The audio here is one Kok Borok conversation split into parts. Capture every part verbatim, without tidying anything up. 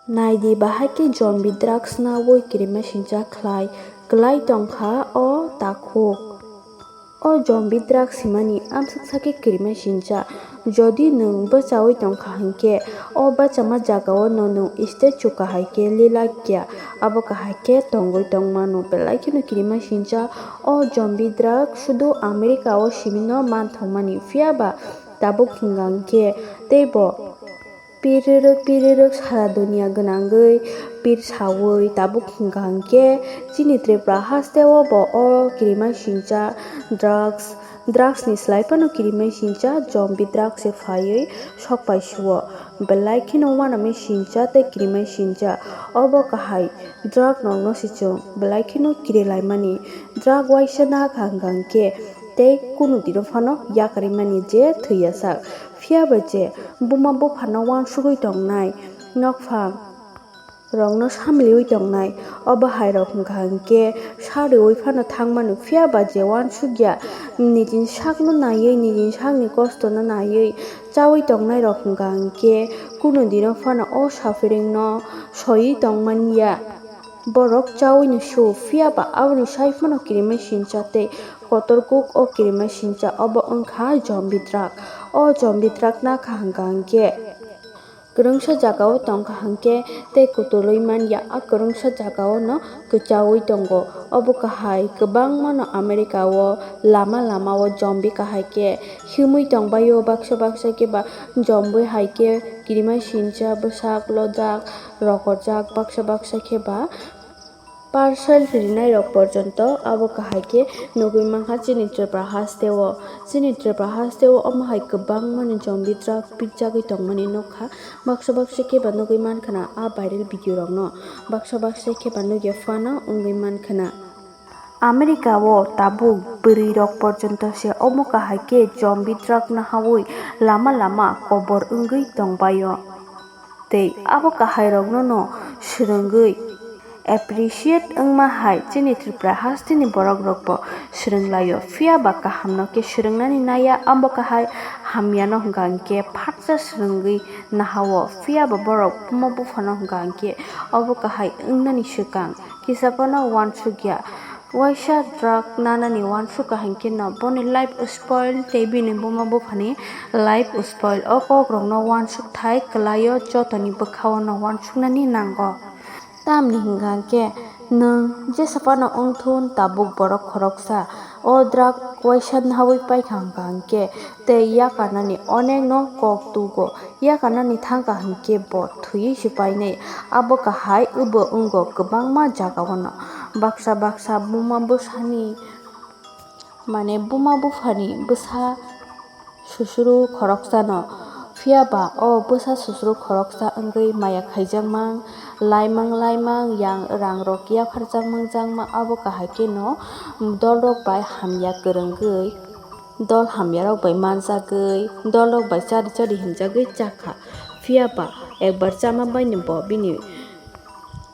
Naidi, bahai khe zombie drugs naui kirima sincha khlai, klai tongkha o takhuk. O zombie drugs himani amsuksa khe kirima sincha. Jodi nwng bwchaui tongkha hinkhe, o bachama jagao no nwng statue kahai khe lilakya, abo kahai khe tongwi tongmano, belai kheno kirima sincha. O zombie drug sudu America o simino manthokmani, phiyaba tabuk hwnka hinkhe teibo Pirirwk, pirirwk sara dunia gwnangwi pir saui tabuk hwnka hinkhe chini Tripura hasteo bo o kirima sincha drugs, drugs ni slai phano kirima sincha zombie drugs se phaiwi sok pai suo. Belai kheno uanami sincha tei kirima sincha. Obo kahai drug nokno se chwng belai kheno kiri laimani. Drug waisa nakha hwnka hinkhe tei kunu dino phano yakarwi mani je thwiya sak. Phiya ba je buma buphano uansugwi tongnai, nokphang rokno samliwi tongnai, obo hai rok hwnka hinkhe sa rwui phano thang mano. Phiya ba je uansukya, nijini sakno naiwi, nijini sakni kostono naiwi chaui tongnai rok hwnka hinkhe kunu dino phano o suffering no soiwi tong manya. Borok chaui no su, phiya ba aboni sai phano kirima sincha tei kotor kuk o kirima sincha obo wngkha zombie drug. O zombie drug nakha hwnka hinkhe kwrwngsa jagao tongkha hinkhe tei kutulwi manya, a kwrwngsa jagao no kwchaui tongo. Obo kahai kwbangma no America o lama lama o zombie kahai khe himwi tongbaio, baksa baksa khe ba zombie hai khe kirima sincha, bwsak lojak, rokorjak, baksa baksa khe ba parcel rinai rok porjonto abo kahai khe nugwi mankha chini Tripura hasteo. Chini Tripura hasteo omo hai kwbangma ni zombie drug pikjagwi tongmani nukha. Baksa baksa khe ba nugwi mankha na a viral video rokno, baksa baksa khe ba nugya phano wngwi mankha na. America o tabuk bwrwi rok porjonto se omo kahai khe zombie drug nahaui lama lama kobor wngwi tongbaio. Tei abo kahairokno no swrwngwi appreciate wngma hai chini Tripura hasteni borokrokbo swrwnglaio. Phiya ba kahamno khe swrwngnani naiya, abo kahai hamyano hwnka hinkhe phatsa swrwngwi nahao. Phiya ba borok buma buphano hwnka hinkhe obo kahai wngnani swkang kisa phano uansukya. Waisa drug nanani uansukha hinkhe no boni life spoil tei bini buma buphani life spoil. O kokrokno uansukthai kwlaio, jotoni bwkhao no uansuknani nango. Tamni hwnka hinkhe nwng jesa phano wngthun, tabuk borok khoroksa o drug waisa naui paikha hwnka hinkhe tei yakarnani onekno kok tugo. Yakarnani thangkha hinkhe bo thwiwi se painai. Abo kahai wbo wngo kwbangma jagao no. Baksa baksa buma bwsani, mane, buma buphani bwsa susuru khoroksano. Phiya ba o bwsa susuru khoroksa wngwi maya khaijakmang, laimang laimang yang rang rok yapharjakmang jakma, abo kahai khe no dol rok bai hamya kwrwngwi. Dol hamyarok bai manjagwi, dol rok bai chari chari hinjagwi chakha. Phiya ba ekbar chama baino bo bini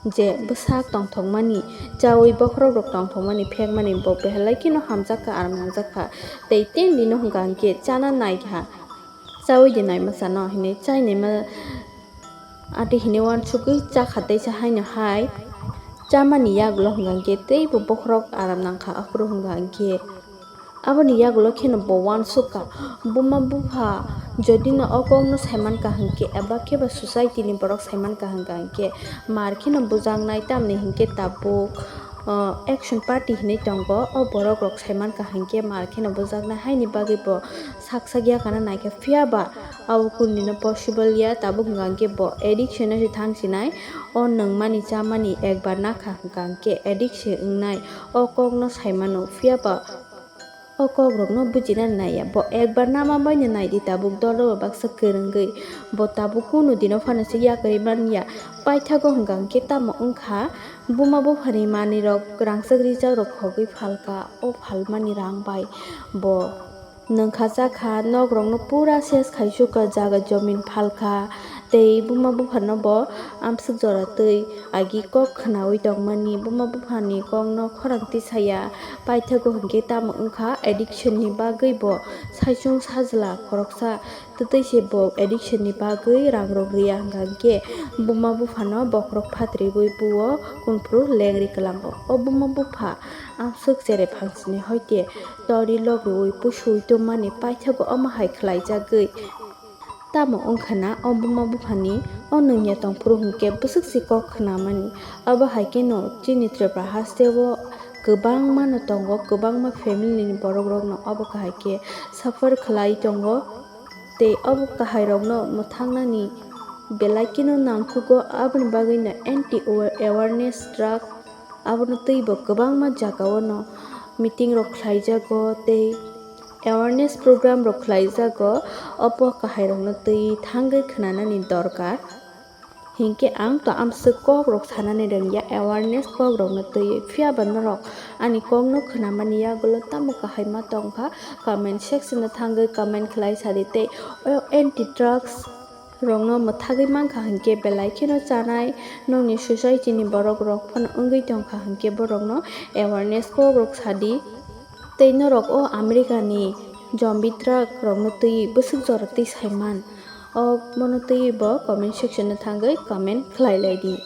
je bwsak tongthokmani, chaui bokhorok rok tongthokmani phekmani bo belai kheno hamjakha, aram nangjakha. Tei tei bini hwnka hinkhe chana naikha, chaui de naima chano hinwi chainaima. Ati hinwi uansukgwi chakha teisa haino hai chamani yagulo hwnka hinkhe teibo bokhorok aram nangkha, aphuru hwnka hinkhe aboni yagulo kheno bo uansukha. Buma bupha jodi no o kokno saimankha hinkhe eba khe ba society ni borok saimankha hwnka hinkhe mar kheno bujaknai, tamni hinkhe tabuk, ah, action party hinwi tongo. O borok rok saimankha hinkhe mar kheno bujaknai, haini bagwi bo sak sak yakana naikha. Phiya ba abo kundino possible ya, tabuk hwnka hinkhe bo addiction no se thang sinai. O nwngmani chamani ekbar nakha hwnka hinkhe addiction wngnai. O kokno saimano, phiya ba o kokrokno bujina naiya. Bo ekbar nama baino naidi, tabuk dolo bo baksa kwrwngwi. Bo tabuk kunu dino phano se yakarwi manya. Paithago hwnka hinkhe tamo wngkha, buma buphani manwirok rangchak rijak rok khogwi phalkha. O phalmani rang bai bo nwngkha chakha, nokrokno pura ses khaisukha, jaga jomin phalkha, Tei buma buphano bo amswk jora twi agi kok khwnawi tongmani, buma buphani kokno khorang tisaya paithago hinkhe tamo wngkha addiction ni bagwi bo saichung sajla khoroksa twtwi se bo addiction ni bagwi rang rok riya hwnkha hinkhe buma buphano bokhorok phatriwi buo kunphuru lengri kwlango. O buma bupha amswk chere phangsini hoite tori lok rwui pusuwi tongmani paithago omo hai khwlaijagwi. Tamo wngkha na o buma buphani o nungya tongphuru hinkhe bwswk se kok khnamani. Abo hai kheno chini Tripura hasteo kwbangma no tongo, kwbangma family ni borok rok no obo kahai khe suffer khlai tongo. Tei obo kahai rok no mwthangnani belai kheno nangkukgo, aboni bagwi no anti awareness drug abono twi bo kwbangma jagao no meeting rok khlaijago tei awareness program rok khlaijago. Obo kahai rok no twi thangwi khnanani dorkar. Hinkhe ang to amswk kok rok sanani rwngya awareness kok rok no twi, phiya ba norok ani kok no khnamani yagulo tamo kahai ma tongkha, comment section o thangwi comment khlai sadi tei o anti drugs rokno mwthagwi mankha hinkhe belai kheno chanai, nokni society ni borok rok phano wngwi tongkha hinkhe borokno awareness kok rok sadi. Tei norok o America ni zombie drug rokno twi bwswk jora twi saiman, o bono twi bo comment section o thangwi comment khlai lai di.